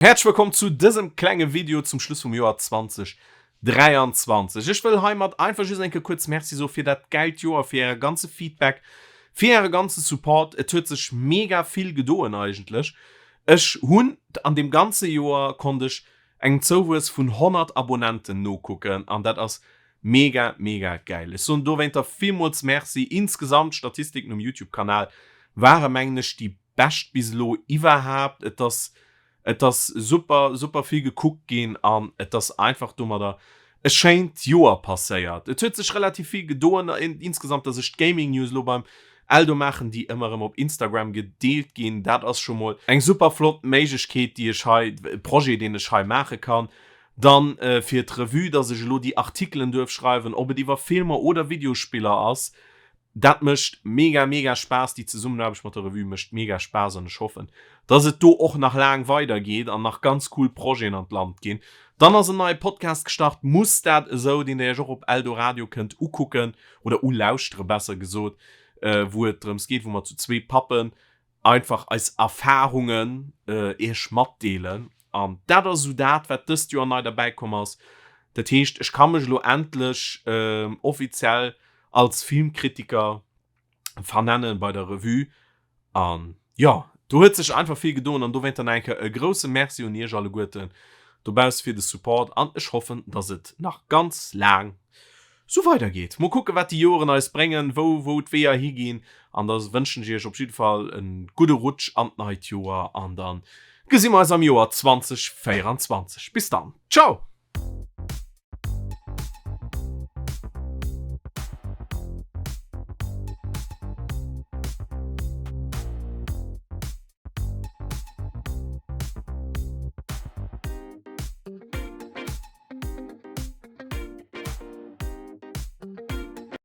Häerzlech wëllkomm zu dësem klenge Video zum Schluss vum Joer 2023. Ech wëll heimat einfach just eng Kéier kuerz Merci soe fir dat gäilt Joer, fir äre ganze Feedback, fir äre ganze Support. Et huet sech mega vill gedoen eigentlech. Ech hunn an deem ganze Joer konnt ech engem Zouwuess vun 100 Abonnenten nokucken an dat ass mega mega gäil. Ech soen dowéinter villmools Merci. Insgesamt d'Statistiken um Youtube Kanal ware mengen ech déi bescht bis elo iwwerhaapt. Et ass et ass super super vill gekuckt ginn an et ass einfach domadder e schéint Joer passéiert. Et huet sech relativ vill gedoen insgesamt, dass ech d'Gaming News elo beim Eldo maachen, déi ëmmer erëm op Instagram gedeelt ginn. Dat ass scho mol eng super flott Méiglechkeet, déi ech hei, e Projet, deen ech hei maache kann. Dann fir d'Revue, dass ech elo déi Artikelen duerf schreiwen, ob et iwwer Filmer oder Videospiller ass. Dat mécht mega mega Spaass, déi Zesummenaarbecht mat der Revue mécht mega Spaass an ech hoffen, dass et do och nach laang weider geet an nach ganz cool Projeten an d'Land ginn. Dann ass en neie Podcast gestart, Muss dat esou, deen der iech och op Eldoradio kënnt ukucken oder ulauschtere besser gesot, wou et drëms geet, wou mer zu zwee Pappen einfach eis Erfahrungen iech matdeelen an dat ass esou dat wat dëst Joer nei derbäi komm ass. Dat heescht ech ka mech elo endlech offiziell als Filmkritiker vernennen bei der Revue an jo do huet sech einfach vill gedoen an dowéinter nach eng Kéier e grousse Merci un iech alleguerten dobausse fir de Support an ech hoffen dass et nach ganz laang sou weider geet. Mol kucken wat déi Joeren eis bréngen, wou wou d'Weeër higinn an da wënschen ech iech op jidde Fall en gudde Rutsch an d'neit Joer an dann gesi mer eis am Joer 2024. Bis dann, ciao!